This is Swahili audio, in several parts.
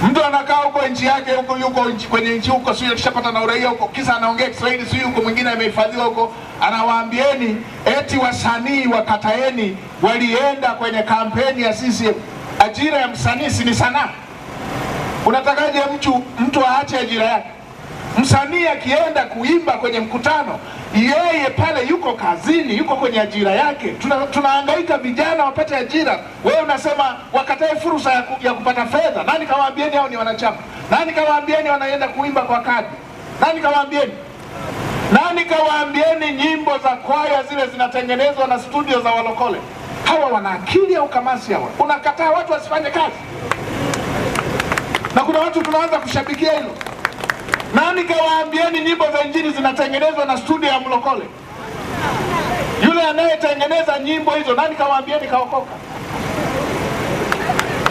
Mtu anakaa huko nchi yake huko, yuko nchi, kwenye nchi huko, sio alishapata na uraia huko, kisa anaongea Kiswahili, sio yuko mwingine amehifadhiwa huko. Anawaambieni eti wasanii wakataeni walienda kwenye kampeni ya CCM. Ajira ya msanii si ni sanaa? Unatakaje mtu aache ajira yake? Msanii akienda kuimba kwenye mkutano, yeye pale yuko kazini, yuko kwenye ajira yake. Tunahangaika vijana wapate ajira, wewe unasema wakatae fursa ya kupata fedha. Nani kawaambieni hao ni wanachama? Nani kawaambieni wanaenda kuimba kwa kadi? Nani kawaambieni? Nani kawaambieni nyimbo za kwaya zile zinatengenezwa na studio za walokole? Hawa wana akili au kamasi hawa? Unakataa watu wasifanye kazi, na kuna watu tunaanza kushabikia hilo. Nani kawaambieni nyimbo za injili zinatengenezwa na studio ya mlokole? Yule anayetengeneza nyimbo hizo, nani kawaambieni kaokoka?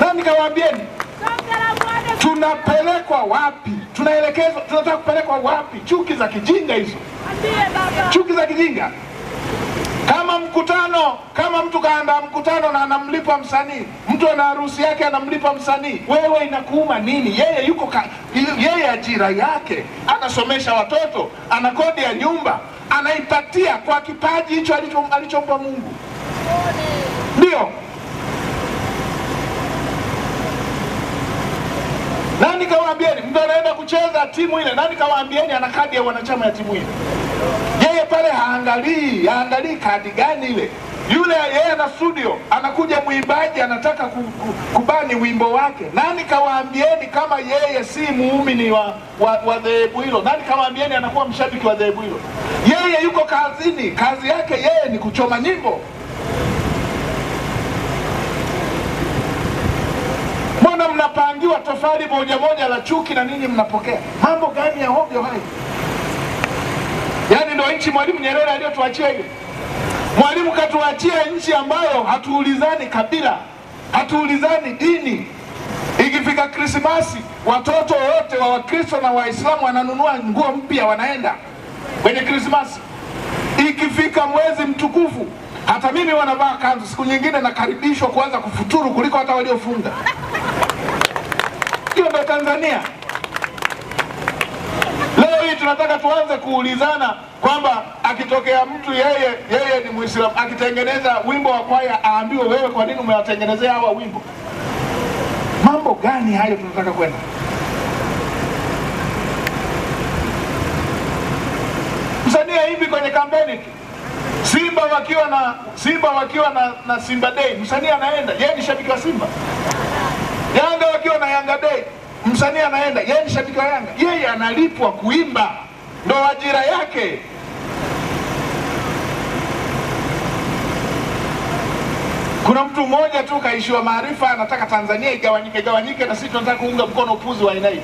Nani kawaambieni? Tunapelekwa wapi? Tunaelekezwa, tunataka kupelekwa wapi? Chuki za kijinga hizo, chuki za kijinga. Kama mkutano, kama mtu kaandaa mkutano na anamlipa msanii, mtu ana harusi yake anamlipa msanii, wewe inakuuma nini? Yeye yuko yeye ajira yake, anasomesha watoto, ana kodi ya nyumba, anaipatia kwa kipaji hicho alichompa Mungu. Ndio. Nani kawaambieni mtu anaenda kucheza timu ile? Nani kawaambieni ana kadi ya wanachama ya timu ile? Yeye pale haangalii kadi gani ile. Yule yeye ana studio, anakuja mwimbaji anataka kubani wimbo wake. Nani kawaambieni kama yeye si muumini wa dhehebu hilo? Nani kawaambieni anakuwa mshabiki wa dhehebu hilo? Yeye yuko kazini, kazi yake yeye ni kuchoma nyimbo. Mbona mnapangiwa tofali moja moja la chuki na ninyi mnapokea? Mambo gani ya ovyo hayo? Yaani ndio nchi Mwalimu Nyerere aliyotuachia hiyo. Mwalimu katuachia nchi ambayo hatuulizani kabila, hatuulizani dini. Ikifika Krismasi watoto wote wa Wakristo na Waislamu wananunua nguo mpya, wanaenda kwenye Krismasi. Ikifika mwezi mtukufu, hata mimi wanavaa kanzu, siku nyingine nakaribishwa kuanza kufuturu kuliko hata waliofunga. Hiyo ndio Tanzania. Leo hii tunataka tuanze kuulizana kwamba akitokea mtu yeye ni Muislamu, akitengeneza wimbo wa kwaya aambiwe wewe kwa nini umewatengenezea hawa wimbo? Mambo gani hayo tunataka kwenda? Msanii hivi kwenye kampeni tu, Simba wakiwa na Simba Day, msanii anaenda, yeye ni shabiki wa Simba. Yanga wakiwa na Yanga Day, msanii anaenda, yeye ni shabiki wa Yanga. Yeye analipwa kuimba, ndo ajira yake. Kuna mtu mmoja tu kaishiwa maarifa, anataka Tanzania igawanyike gawanyike, na sisi tunataka kuunga mkono upuzi wa aina hii.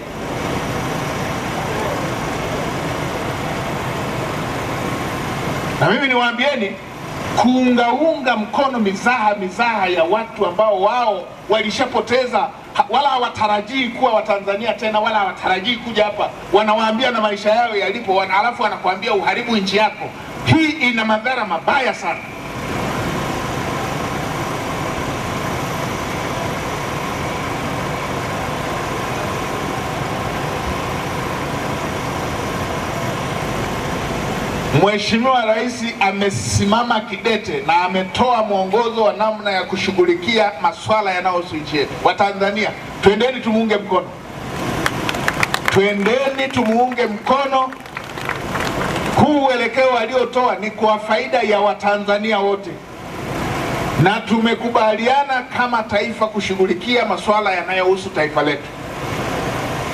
Na mimi niwaambieni, kuungaunga mkono mizaha ya watu ambao wao walishapoteza, wala hawatarajii kuwa Watanzania tena, wala hawatarajii kuja hapa, wanawaambia na maisha yao yalipo, alafu wanakuambia uharibu nchi yako. Hii ina madhara mabaya sana. Mheshimiwa Rais amesimama kidete na ametoa mwongozo wa namna ya kushughulikia masuala yanayohusu nchi yetu. Watanzania, twendeni tumuunge mkono. Twendeni tumuunge mkono. Huu uelekeo aliotoa ni kwa faida ya Watanzania wote. Na tumekubaliana kama taifa kushughulikia masuala yanayohusu taifa letu.